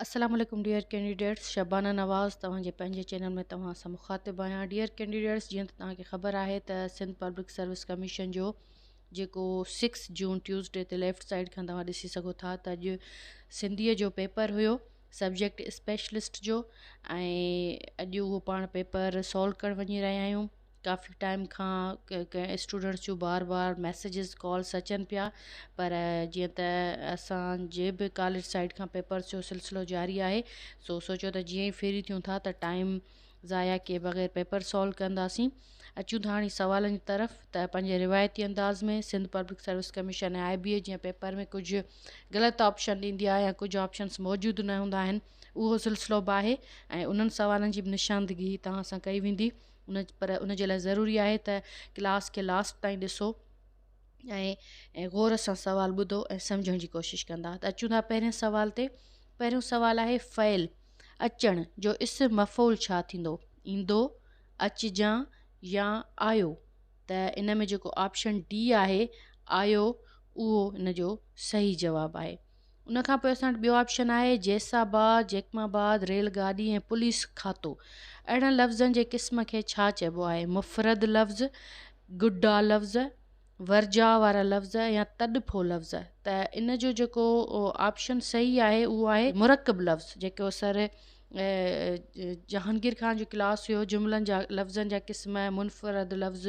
السلام عليڪم dear candidates Shabana Nawaz توهان جي پنهنجي چينل ۾ توهان سان مخاطب آهيان ڊيئر ڪينڊيڊيٽس جيئن ته توهان کي خبر آهي ته سنڌ پبلڪ سروس ڪميشن جو جيڪو سڪس جون ٽيوزڊي تي ليفٽ سائيڊ کان توهان ڏسي سگهو ٿا ته اڄ سنڌيء جو پيپر هيو سبجيڪٽ اسپيشلسٽ جو ۽ اڄ اهو پاڻ پيپر سالو ڪرڻ وڃي رهيا آهيون ڪافي ٽائيم کان ڪنهن اسٽوڊنٽس جون بار بار ميسيجز ڪالس اچن پيا پر جيئن ته اسان جي به ڪاليج سائيڊ کان پيپرس جو سلسلو جاري آهي سو سوچيو ته جيئن ئي فري ٿيون ٿا ته ٽائيم ضايع ڪئي بغير پيپر سالو ڪنداسين. اچون ٿا هاڻي سوالن جي طرف ته پنهنجي روايتي انداز ۾ Sindh public service commission ۽ I B A جيئن پيپر ۾ ڪجهه غلط آپشن ڏيندي آهي يا ڪجهه آپشنس موجود نه هوندا آهن اهو سلسلو به آهي ۽ انهن سوالن جي به نشاندگي توهان سان ڪئي ويندي ان پر ان جي لاء ضروري آهي ته ڪلاس کي لاسٽ تائين ڏسو ۽ غور سان سوال ٻڌو ۽ سمجهڻ جي ڪوشش ڪندا ته اچون ٿا پهرين سوال تي. پهريون سوال آهي فعل اچڻ جو اسم مفعول ڇا ٿيندو؟ ايندو، اچجان يا آيو؟ ته ان ۾ جيڪو آپشن ڊي آهي آيو اهو ان جو صحيح جواب آهي. ان کان پوء اسان وٽ ٻيو آپشن آهي جيس آباد، جيڪم آباد، ريل گاڏي ۽ پوليس کاتو. اهڙن لفظن جي قسم کي ڇا چئبو آهي؟ مفرد لفظ، گڊا لفظ، ورجاء وارا لفظ يا تڏڦو لفظ. ته ان جو جيڪو آپشن صحيح آهي اهو آهي مرڪب لفظ جيڪو سر جهانگير خان جو ڪلاس هيو جملن جا لفظن جا قسم منفرد لفظ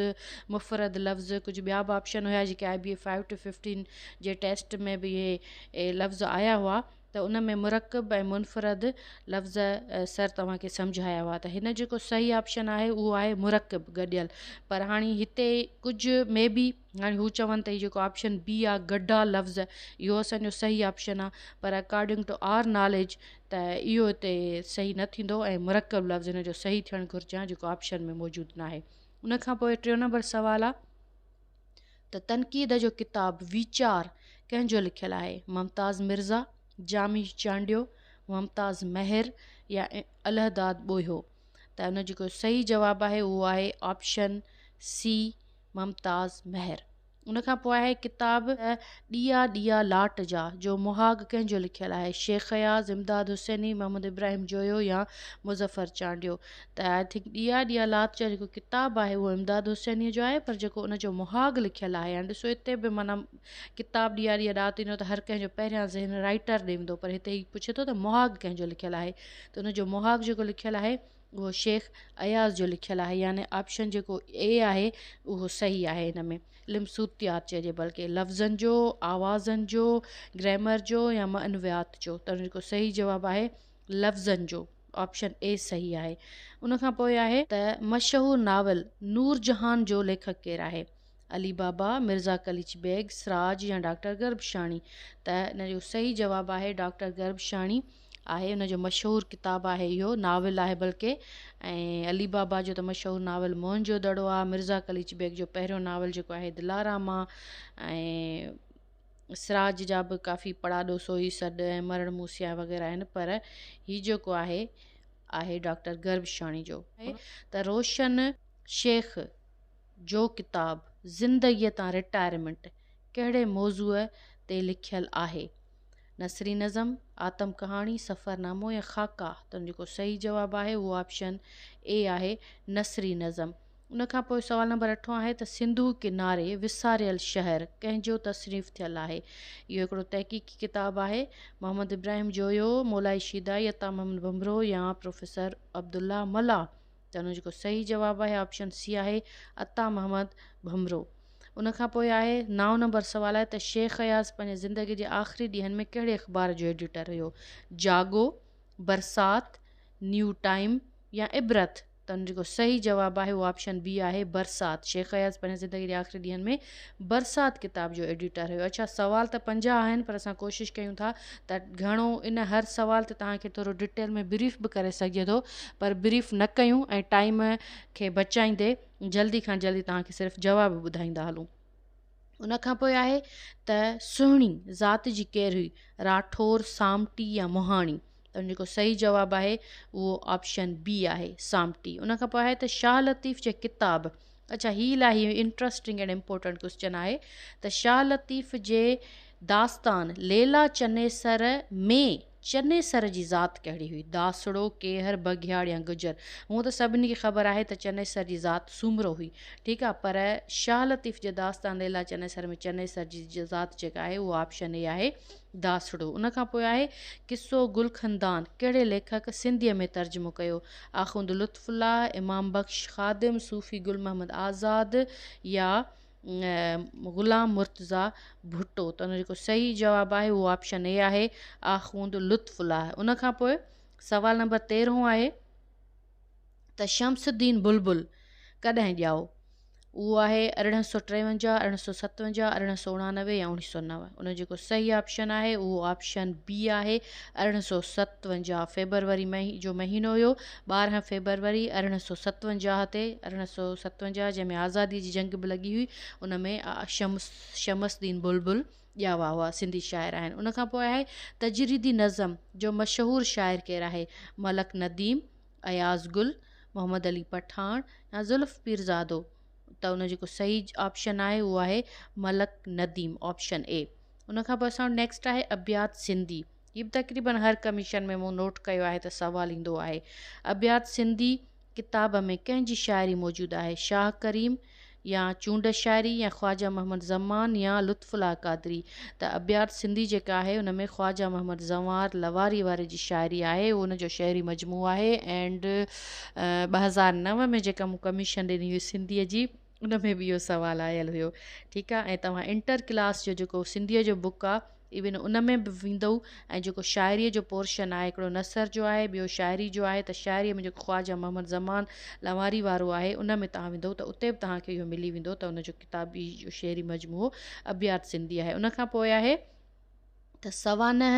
مفرد لفظ ڪجهه ٻيا به آپشن هيا جيڪي آء بي اي فائيو ٽو ففٽين جي ٽيسٽ ۾ به اهي لفظ آيا هئا ته ان ۾ مرڪب ۽ منفرد لفظ سر توهان کي سمجهايا هئا ته هن جيڪو صحيح آپشن آهي اهو آهي مرڪب گڏيل پر هاڻي هتي ڪجهه مي بي هاڻي هو چون ته هي جيڪو آپشن بي آ گڊا لفظ اهو اسان جو صحيح آپشن آ پر اڪارڊنگ ٽو آر ناليج ته اهو هتي صحيح نه ٿيندو ۽ مرڪب لفظ هن جو صحيح ٿيڻ گهرجي ها جيڪو آپشن ۾ موجود ناهي. ان کان پوء ٽيون نمبر سوال آ ته تنقيد جو ڪتاب ويچار ڪنهن جو لکيل آهي؟ ممتاز مرزا، جامي چانڊيو، ممتاز مهر يا الهداد ٻوهيو؟ ته ان جو جيڪو صحيح جواب آهي اهو آهي آپشن سي ممتاز مهر. ان کان پوء آهي ڪتاب ڏيئا ڏيئا لاٽ جا جو مهاڳ ڪنهن جو لکيل آهي؟ شيخ اياز، امداد حسيني، محمد ابراهيم جويو يا مظفر چانڊيو؟ ته I think ڏيئا ڏيئا لاٽ جا جيڪو ڪتاب آهي اهو امداد حسينيء جو آهي پر جيڪو ان جو مهاڳ لکيل آهي هاڻي ڏسو هتي به معنيٰ ڪتاب ڏيئا ڏيئا ڏات ايندو ته هر ڪنهن جو پهريان ذهن رائيٽر ڏي ويندو پر هتي هي پڇي ٿو ته مهاڳ ڪنهن جو لکيل آهي ته ان جو مهاڳ جيڪو لکيل آهي اهو شيخ اياز جو لکيل آهي يعني آپشن جيڪو اي آهي اهو صحيح آهي هن ۾ علم صوتيات چئجي بلڪه لفظن جو آوازن جو گرامر جو يا معنويات جو ته ان جيڪو صحيح جواب آهي لفظن جو آپشن اي صحيح آهي ان کان پوء آهي ته مشهور ناول نور جهان جو ليکڪ ڪير آهي علي بابا، مرزا قليچ بيگ، سراج يا ڊاڪٽر گربشاڻي؟ ته ان جو صحيح جواب آهي ڊاڪٽر گربشاڻي آهي ان جو مشهور ڪتاب آهي اهو ناول آهي بلڪه ۽ علي بابا جو ته مشهور ناول موهن جو دڙو آهي مرزا قليچ بيگ جو پهريون ناول جيڪو آهي دلارام آهي ۽ سراج جا به ڪافي پڙاڏو سوئي سڏ ۽ مرڻ موسيا وغيره آهن پر هي جيڪو آهي آهي ڊاڪٽر گربشاڻي جو ته روشن شيخ جو ڪتاب زندگيء تان رٽائرمينٽ ڪهڙي موضوع تي لکيل آهي؟ نثري نظم، آتم ڪهاڻي، سفرنامو يا خاڪا؟ ته ان جيڪو صحيح جواب آهي اهو آپشن اي آهي نثري نظم. ان کان پوء سوال نمبر اٺون آهي ته سنڌو ڪناري وساريل شهر ڪنهن جو تصنيف ٿيل آهي؟ اهو هڪڙو تحقيقي ڪتاب آهي. محمد ابراهيم جويو، مولائي شيدائي، عطا محمد ڀنڀرو يا پروفيسر عبدالله ملاح؟ ته ان جو جيڪو صحيح جواب آهي آپشن سي آهي عطا محمد ڀنڀرو. ان کان پوء آهي نائون نمبر سوال آهي ته شيخ اياز پنهنجي زندگي جي آخري ڏينهن ۾ ڪهڙي اخبار جو ايڊيٽر هيو؟ جاڳو، برسات، نيو ٽائيم يا عبرت؟ ته ان جو جيڪو صحيح جواب آهي اهو آپشن بي آهي برسات. شيخ اياز پنهنجي زندگي جي آخري ڏينهن ۾ برسات ڪتاب جو ايڊيٽر هيو. اڇا سوال ته 50 آهن پر اسان ڪوشش ڪيون ٿا ته گهڻو ان هر سوال تي توهان کي ٿورو ڊٽيل ۾ بريف به ڪري سگهجي ٿو پر بريف نه ڪيون ۽ ٽائيم کي بچائيندي جلدي کان جلدي توهان کي صرف جواب ٻڌائيندا هلون. ان کان پوء آهي ته سهڻي ذات جي ڪير هئي؟ راٺور، سامٽي يا مهاڻي؟ ته ان جيڪو صحيح جواب آهي اهو آپشن بي آهي سامٽي. ان کان پوء آهي ته شاهه لطيف جي ڪتاب اڇا هي الاهي انٽرسٽنگ اينڊ امپورٽنٽ ڪوسچن آهي ته شاهه لطيف جي داستان ليلا چنيسر ۾ چنيسر جي ذات ڪهڙي هئي؟ داسڙو، ڪيهر، بگهياڙ يا گجر؟ هونء ته سڀني کي خبر آهي ته چنيسر جي ذات سومرو هئي، ٺيڪ آ، پر شاهه لطيف جي داستان ليلا چنيسر ۾ چنيسر جي ذات جيڪا آهي اهو آپشن اي آهي داسڙو. ان کان پوء آهي قصو گل خندان ڪهڙي ليکڪ سنڌيء ۾ ترجمو ڪيو؟ آخوند لطف الله، امام بخش خادم، صوفي گل محمد آزاد يا غلام مرتضيٰ ڀٽو؟ ته ان جو جيڪو صحيح جواب آهي اهو آپشن اي آهي آخوند لطف الله. ان کان پوء سوال نمبر تيرهون آهي ته شمس الدين بلبل ڪڏهن ڄائو؟ اهو آهي 1853، 1857، 1889 يا 1909. ان جو جيڪو صحيح آپشن آهي اهو آپشن بي آهي 1857. فيبروري جو مهينو هيو، 12 فيبروري 1857 تي، 1857 جنهن ۾ آزادي جي جنگ به لڳي هئي، ان ۾ شمس شمس الدين بلبل ڄاوا هئا، سنڌي شاعر آهن. ان کان پوء آهي تجريدي نظم جو مشهور شاعر ڪير آهي؟ ملڪ نديم، اياز گل، محمد علي پٺاڻ يا زلف پيرزادو؟ ته ان جو جيڪو صحيح آپشن آهي اهو آهي ملڪ نديم، آپشن اي. ان کان پوء اسان وٽ نيڪسٽ آهي ابيات سنڌي. هي به تقريبن هر ڪميشن ۾ مون نوٽ ڪيو آهي ته سوال ايندو آهي. ابيات سنڌي ڪتاب ۾ ڪنهن جي شاعري موجود آهي؟ شاهه ڪريم يا چونڊ شاعري يا خواجه محمد زمان يا لطف الله قادري؟ ته ابيات سنڌي جيڪا آهي ان ۾ خواجه محمد زنوار لواري واري جي شاعري آهي، اهو ان جو شعري مجموعو آهي. اينڊ 2009 ۾ جيڪا مون ڪميشن ڏني هئي سنڌيء جي، ان ۾ به اهو سوال آيل هيو. ٺيڪ آهي، ۽ توهان انٽر ڪلاس جو جيڪو سنڌيء جو بڪ آهي ايون ان ۾ به ويندؤ ۽ جيڪو شاعريء جو پورشن آهي، هڪڙو نثر جو آهي، ٻيو شاعري جو آهي، ته شاعريء ۾ جيڪو خواجه محمد زمان لنواري وارو آهي، ان ۾ توهان ويندؤ ته اتي به توهان کي اهو ملي ويندو ته ان جو ڪتابي جو شعري مجموعو ابيات سنڌي آهي. ان کان پوء آهي ته سوانح،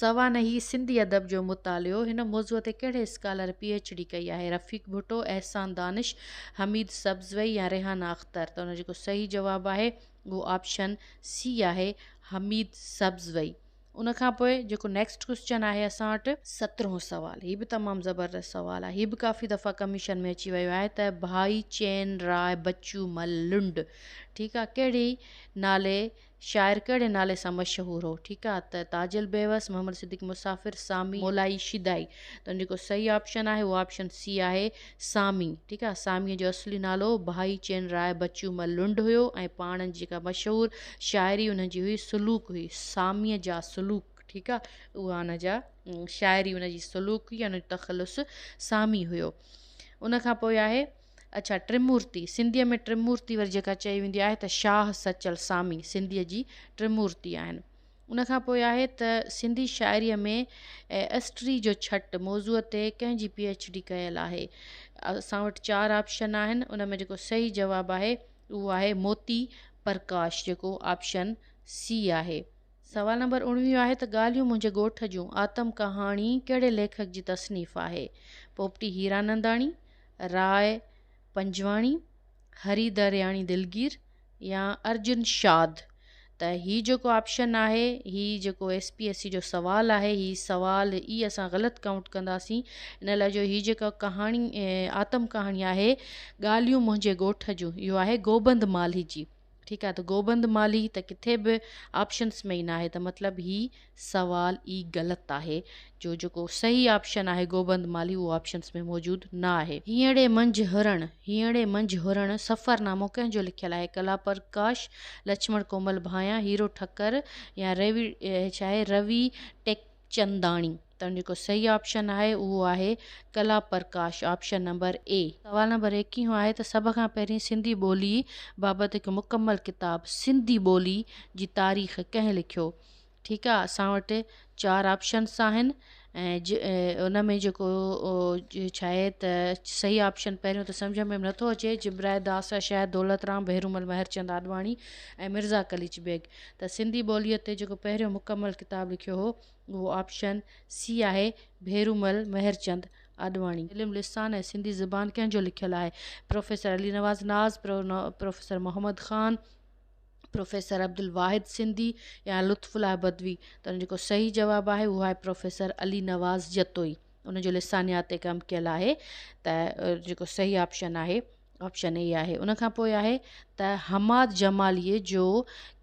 سوانحي سنڌي ادب جو مطالعو، هن موضوع تي ڪهڙي اسڪالر پي ايڇ ڊي ڪئي آهي؟ رفيق ڀٽو، احسان دانش، حميد سبزوئي يا ريحانه اختر؟ ته ان جو جيڪو صحيح جواب آهي اهو آپشن سي آهي حميد سبزوئي. ان کان پوء جيڪو نيڪسٽ ڪوسچن آهي اسان وٽ سترهون سوال، هي به تمام زبردست سوال آهي، هي به ڪافي دفعا ڪميشن ۾ اچي ويو آهي ته ڀائي چين راء بچو مل لنڊ، ٺيڪ آهي، ڪهڙي نالي شاعر ڪهڙي نالي سان مشهور هو؟ ٺيڪ آ ته تاجل بيوس، محمد صديق مسافر، سامي، مولائي شيدائي. ته ان جيڪو صحيح آپشن آهي اهو آپشن سي آهي سامي. ٺيڪ آ، ساميء جو اصلي نالو ڀائي چين راء بچو مل لنڊ هيو ۽ پاڻ جي جيڪا مشهور شاعري انهن جي هئي سلوڪ هئي، ساميء جا سلوڪ. ٺيڪ آ، اها ان جا شاعري ان جي سلوڪ هئي، ان جو تخلص سامي هيو. ان کان پوء آهي اڇا ٽرمورتي، سنڌيء ۾ ٽرمورتي وري جيڪا چئي ويندي آهي ته شاهه، سچل، سامي سنڌيء جي ٽرمورتي آهن. ان کان پوء آهي ته سنڌي شاعريء ۾ اسٽري جو ڇٽ موضوع تي ڪنهن جي پي ايڇ ڊي ڪيل آهي؟ اسان وٽ چار آپشن آهن، ان ۾ جيڪو صحيح جواب آهي اهو آهي موتي پرڪاش جيڪو آپشن سي آهي. سوال نمبر اڻويهون آهي ته ڳالهيون منهنجي ڳوٺ جون آتم ڪهاڻي ڪهڙي ليکڪ جي تصنيف آهي؟ پوپٽي هيراننداڻي، راء پنجواڻي، هري درياڻي دلگير يا ارجن شاد؟ ته هي جيڪو آپشن آهي هي جيڪو ايس پي ايس سي جو سوال آهي هي سوال ئي اسان غلط ڪائونٽ ڪنداسين ان لاء جو هي جيڪا ڪهاڻي آتم ڪهاڻي آهي ڳالهيون منهنجي ڳوٺ جون اهو آهي گوبند مالهي جي. ٺيڪ آ ته گوبند مالهي ته ڪٿي به آپشنس ۾ ئي ناهي ته مطلب هي سوال ئي غلط آهي جو جيڪو صحيح آپشن آهي گوبند مالهي اهو آپشنس ۾ موجود نه آهي. هينئڙي منجهه هرڻ، هينئڙي منجهه هرڻ سفرنامو ڪنهن جو لکيل آهي؟ ڪلا پرڪاش، لڇمڻ ڪومل ڀانيا، هيرو ٺڪر يا ريوي ڇا آهي روي ٽيڪچنداڻي؟ ته ان جيڪو صحيح آپشن آهي اهو آهي ڪلا پرڪاش، آپشن نمبر اي. سوال نمبر ايڪيهون آهي ته سڀ کان پهرين سنڌي ٻولي بابت هڪ مڪمل ڪتاب سنڌي ٻولي جي تاريخ ڪنهن لکيو؟ ٺيڪ آ اسان وٽ چار آپشنس آهن ۽ ان ۾ جيڪو ڇا آهي ته صحيح آپشن پهريون ته سمجهه ۾ نٿو اچي جبرائي داس شايد دولت رام ڀيرومل مهرچند آڏواڻي ۽ مرزا قليچ بيگ ته سنڌي ٻوليء تي جيڪو پهريون مڪمل ڪتاب لکيو هو اهو آپشن سي آهي ڀيرومل مهرچند آڏواڻي. علم لسان ۽ سنڌي زبان ڪنهن جو لکيل آهي؟ پروفيسر علي نواز ناز، پروفيسر محمد خان، پروفيسر عبدالواحد سنڌي يا لطف الله بدوي؟ ته ان جو جيڪو صحيح جواب آهي اهو آهي پروفيسر علي نواز جتوئي. ان جو لسانيات تي ڪم ڪيل آهي ته جيڪو صحيح آپشن آهي آپشن اي آهي. ان کان پوء آهي ته حماد جماليء جو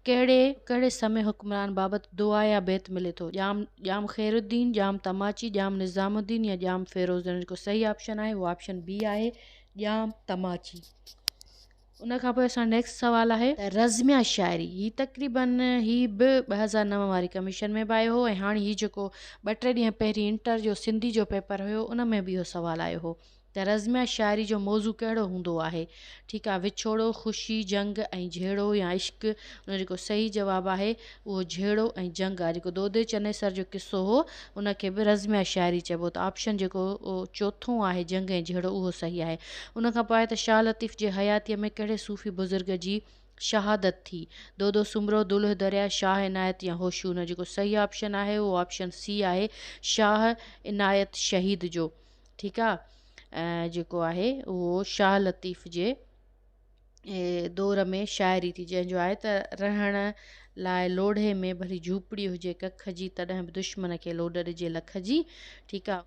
ڪهڙي ڪهڙي سمي حڪمران بابت دعا يا بيت ملي ٿو؟ ڄام ڄام خير الدين، ڄام تماچي، ڄام نظام الدين يا ڄام فيروز؟ ان جو جيڪو صحيح آپشن آهي اهو آپشن بي آهي ڄام تماچي. ان کان پوء اسان نيڪسٽ سوال آهي ته رزميه شاعري هي تقريبن هي به 2009 واري ڪميشن ۾ به آيو هو ۽ هاڻي هي جيڪو ٻه ٽي ڏينهن پهرين انٽر جو سنڌي جو پيپر هيو ان ۾ به اهو سوال آيو هو ته رزميه شاعري جو موضوع ڪهڙو هوندو آهي؟ ٺيڪ آ وڇوڙو، خوشي، جنگ ۽ جهيڙو يا عشق؟ ان جو جيڪو صحيح جواب آهي اهو جهيڙو ۽ جنگ آ. جيڪو دودي چنيسر جو قصو هو ان کي به رزميه شاعري چئبو ته آپشن جيڪو چوٿون آهي جنگ ۽ جهيڙو اهو صحيح آهي. ان کان پوء آهي ته شاهه لطيف جي حياتيء ۾ ڪهڙي صوفي بزرگ جي شهادت ٿي؟ دودو سومرو، دولهه دريا، شاهه عنايت يا هوشو؟ ان جو جيڪو صحيح آپشن آهي اهو آپشن سي آهي شاهه عنايت شهيد جو. ٺيڪ آ جيڪو آهي اهو شاهه لطيف جي دور ۾ شاعري ٿي جنهن جو آهي ته رهڻ لاء لوڙهي ۾ ڀلي جهوپڙي هجي ڪک جي تڏهن به دشمن کي لوڏ ڏجي لک جي ٺيڪ آ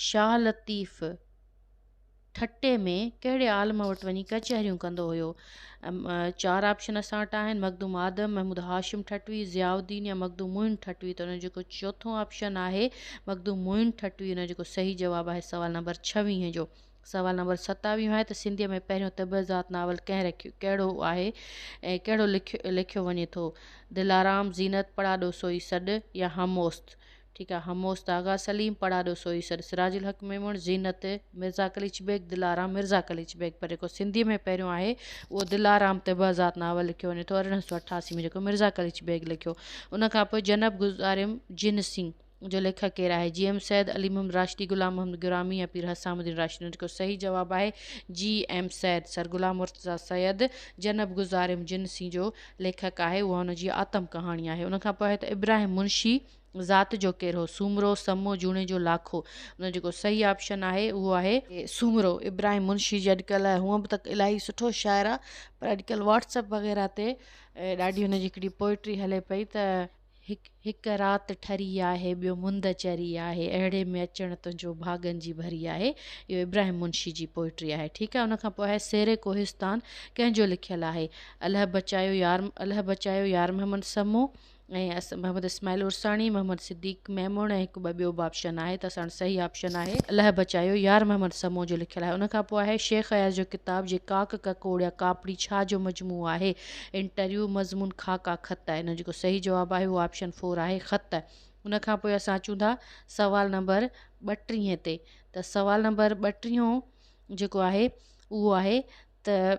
شاهه لطيف ٺٽي ۾ ڪهڙي عالم وٽ وڃي ڪچهريون ڪندو هيو چار آپشن اسان وٽ آهن، مخدوم آدم، محمود هاشم ٺٽوي، ضياء الدين يا مخدوم معين ٺٽوي ته ان جو جيڪو چوٿون آپشن آهي مخدوم معين ٺٽوي ان جو جيڪو صحيح جواب آهي سوال نمبر ڇويهين جو. سوال نمبر ستاويهون آهي ته سنڌيء ۾ پهريون طبعزاد ناول ڪنهن رکيو ڪهڙو آهي ۽ ڪهڙو لکيو لکيو وڃي ٿو؟ دلارام، زينت، پڙاڏو سوئي سڏ يا هموست؟ ٺيڪ آ هموست آغا سليم، پڙاڏو سوئي سڏ سراج الحق ميمڻ، زينت مرزا قليچ بيگ، دلارام مرزا قليچ بيگ پر جيڪو سنڌيء ۾ پهريون آهي اهو دلارام طبعزاد ناول لکيو وڃي ٿو 1888 ۾ جيڪو مرزا قليچ بيگ لکيو ان کان پوء جنب گذاريم جن سين جو ليکڪ ڪير آهي؟ جي ايم سيد، علي محمد راشدي، غلام محمد گرامي يا پير حسام الدين راشدي؟ ان جو جيڪو صحيح جواب آهي جي ايم سيد، سر غلام مرتضيٰ سيد جنب گذاريم جن سين جو ليکڪ آهي اها ان جي آتم ڪهاڻي آهي ان کان پوء آهي ته ابراهيم منشي ذات جو ڪير هو؟ سومرو، سمو، جوڻيجو، لاکو. ان جو جيڪو صحيح آپشن آهي اهو آهي. سومرو. ابراهيم منشي جي اڄڪلهه هونء به ته الاهي سٺو شاعر آهي پر اڄڪلهه واٽس ايپ وغيره تي ڏاڍي هن جي هڪڙي پوئٽري هلي پئي ته. هڪ رات ٺري آهي ٻيو مند چري آهي اهڙي ۾ اچڻ تنهنجو ڀاڳن جي ڀري آهي. اهو ابراهيم منشي جي پوئٽري آهي. ٺيڪ آهي ان کان پوء آهي سير ڪوهستان ڪنهن جو لکيل آهي؟ الهه بچايو يار الهه بچايو يار محمد سمو. ۽ محمد اسماعيل عرساڻي، محمد صديق ميمڻ ۽ هڪ ٻه ٻيو به آپشن آهي ته اسان وٽ صحيح آپشن آهي الهه بچايو يار محمد سمون جو لکيل آهي ان کان پوء آهي شيخ اياز جو ڪتاب جي ڪاڪ ڪڪوڙ يا ڪاپڙي ڇا جو مجموعو آهي انٽرويو مضمون خاڪا خط ان جو جيڪو صحيح جواب آهي اهو آپشن فور آهي خط ان کان پوء اسان اچون ٿا سوال نمبر ٻٽيهين تي ته سوال نمبر ٻٽيهون جيڪو آهي اهو آهي ته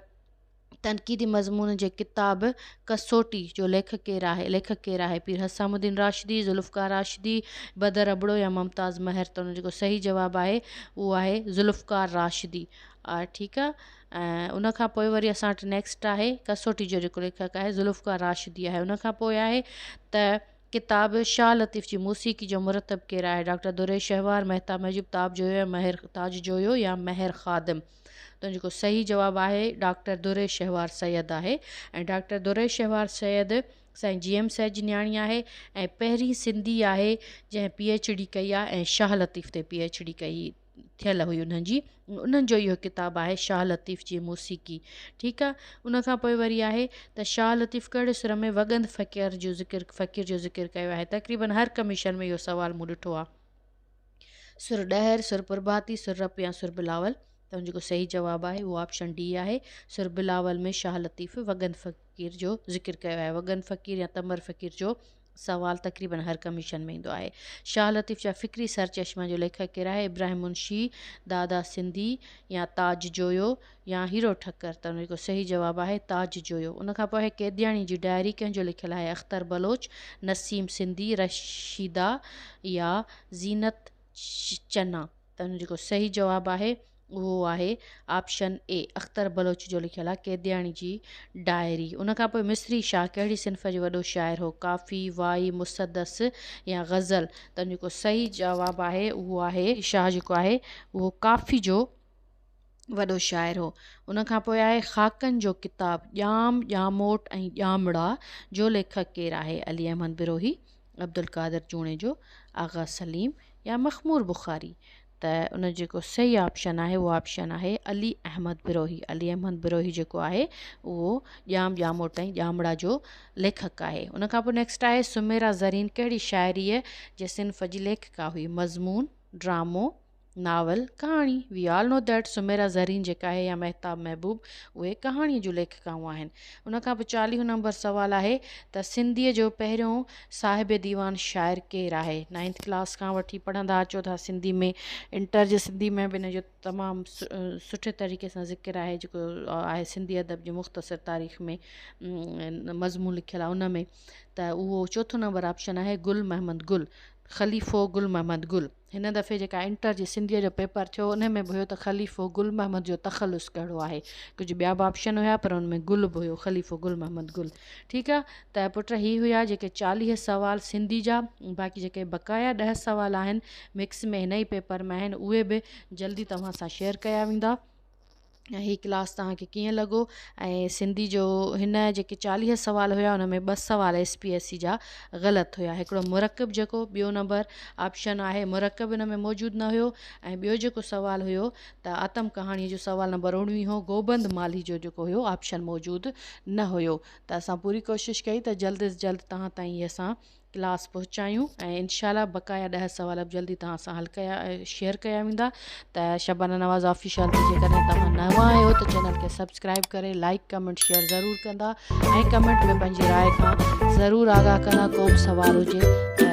تنقيدي مضمون جي ڪتاب ڪسوٽي جو ليکڪ ڪير آهي؟ ليکڪ ڪير آهي؟ پير حسام الدين راشدي، ذوالفقار راشدي، بدر ابڙو يا ممتاز مهر؟ ته ان جو جيڪو صحيح جواب آهي اهو آهي ذوالفقار راشدي. ٺيڪ آ ۽ ان کان پوء وري اسان وٽ نيڪسٽ آهي ڪسوٽي جو جيڪو ليکڪ آهي ذوالفقار راشدي آهي. ان کان پوء آهي ته ڪتاب شاهه لطيف جي موسيقي جو مرتب ڪير آهي؟ ڊاڪٽر دريش شهوار، مهتاب محجوب، تاب جويو يا مهر تاج جويو يا مهر خادم؟ ته جيڪو صحيح جواب آهي ڊاڪٽر دريش شهوار سيد آهي ۽ ڊاڪٽر دريش شهوار سيد سائين جي ايم سيد جي نياڻي آهي ۽ پهرين سنڌي آهي جنهن پي ايڇ ڊي ڪئي آهي ۽ شاهه لطيف تي پي ايڇ ڊي ڪئي ٿيل هئي انهن جي انهن جو اهو ڪتاب آهي شاهه لطيف جي موسيقي ٺيڪ آهي ان کان پوء وري آهي ته شاهه لطيف ڪهڙي سر ۾ وڳند فقير جو ذڪر فقير جو ذڪر ڪيو آهي تقريبن هر ڪميشن ۾ اهو سوال مون ڏٺو آهي سر ڏهر، سر پرڀاتي، سر رپ يا سر بلاول؟ ته ان جيڪو صحيح جواب آهي اهو آپشن ڊي آهي. سر بلاول ۾ شاهه لطيف وڳن فقير جو ذڪر ڪيو آهي. وڳن فقير يا تمر فقير جو سوال تقريبن هر ڪميشن ۾ ايندو آهي. شاهه لطيف جا فڪري سرچشما جو ليکڪ ڪير آهي؟ ابراهيم منشي، دادا سنڌي يا تاج جويو؟ يا هيرو ٺڪر ته ان جو صحيح جواب آهي تاج جويو. ان کان پوء آهي قيدياڻي جي ڊائري ڪنهن جو لکيل آهي؟ اختر بلوچ، نسيم سنڌي، رشيده يا زينت چنا ته ان جو جيڪو صحيح جواب آهي اهو آهي آپشن اي اختر بلوچ جو لکيل آهي قيدياڻي جي ڊائري. ان کان پوء مصري شاهه ڪهڙي صنف جو وڏو شاعر هو؟ ڪافي، وائي، مسدس يا غزل ته ان جو جيڪو صحيح جواب آهي اهو آهي شاهه جيڪو آهي اهو ڪافي جو وڏو شاعر هو. ان کان پوء آهي خاڪن جو ڪتاب ڄام، ڄاموٽ ۽ ڄامڙا جو ليکڪ ڪير آهي؟ علي احمد بروهي، عبدالقادر جوڻيجو، آغا سليم يا مخمور بخاري؟ ته. ته ان جو جيڪو صحيح آپشن آهي اهو آپشن آهي علي احمد بروهي. علي احمد بروهي جيڪو آهي اهو ڄام ڄاموٽ ۽ ڄامڙا جو ليکڪ آهي. ان کان پوء نيڪسٽ آهي سميرا زرين ڪهڙي شاعريء جي صنف جي ليکڪا هئي؟ مضمون، ڊرامو، ناول، ڪهاڻي. We all know that Sumaira Zareen جيڪا آهي يا مهتاب محبوب اهي ڪهاڻيء جون ليکڪائون آهن. ان کان پوء چاليهون نمبر سوال آهي ته سنڌيء جو پهريون صاحب ديوان شاعر ڪير آهي؟ نائنٿ ڪلاس کان وٺي پڙهندا اچو ٿا سنڌي ۾ انٽر جي سنڌي ۾ به ان جو تمام سٺي طريقي سان ذڪر آهي جيڪو آهي سنڌي ادب جي مختصر تاريخ ۾ مضمون لکيل آهي ان ۾ ته اهو چوٿون نمبر آپشن آهي گل محمد گل خليفو گل محمد گل. هن دفعي جيڪا انٽر جي سنڌيء جو پيپر ٿيو انهي ۾ به هيو ته خليفو گل محمد جو تخلص ڪهڙو آهي. ڪجهه ٻيا به آپشن هيا پر ان ۾ گل به هيو خليفو گل محمد گل. ٺيڪ آ ته پٽ هي هيا جيڪي 40 سوال سنڌي جا باقي جيڪي بقايا 10 سوال آهن مڪس ۾ هن ئي پيپر ۾ آهن اهي به جلدي توهان سان شيئر ڪيا ويندا. ۽ هي ڪلاس توهان کي ڪيئن لڳو ۽ سنڌي جو هن جيڪي 40 سوال هيا ان ۾ ٻه سوال ايس پي ايس سي جا غلط هيا هڪڙو مرڪب جيڪو ٻيو نمبر آپشن آهي مرڪب ان ۾ موجود نه هيو ۽ ٻيو جيڪو سوال هيو ته آتم ڪهاڻي جو سوال نمبر 19 هو گوبند مالهي جو جيڪو هيو آپشن موجود نه هيو ته اسان پوري ڪوشش ڪئي ته جلد از جلد توهان تائين هي اسان ڪلاس پهچايون ۽ انشاء الله بقايا 10 سوال به جلدي توهان سان حل ڪيا شيئر ڪيا ويندا ته شبانه نواز آفيشل تي جيڪڏهن توهان نوان آهيو ته چينل کي سبسڪرائب ڪري لائڪ ڪمينٽ شيئر ضرور ڪندا ۽ ڪمينٽ ۾ پنهنجي راء کان ضرور آگاهه ڪندا ڪو به سوال هجي.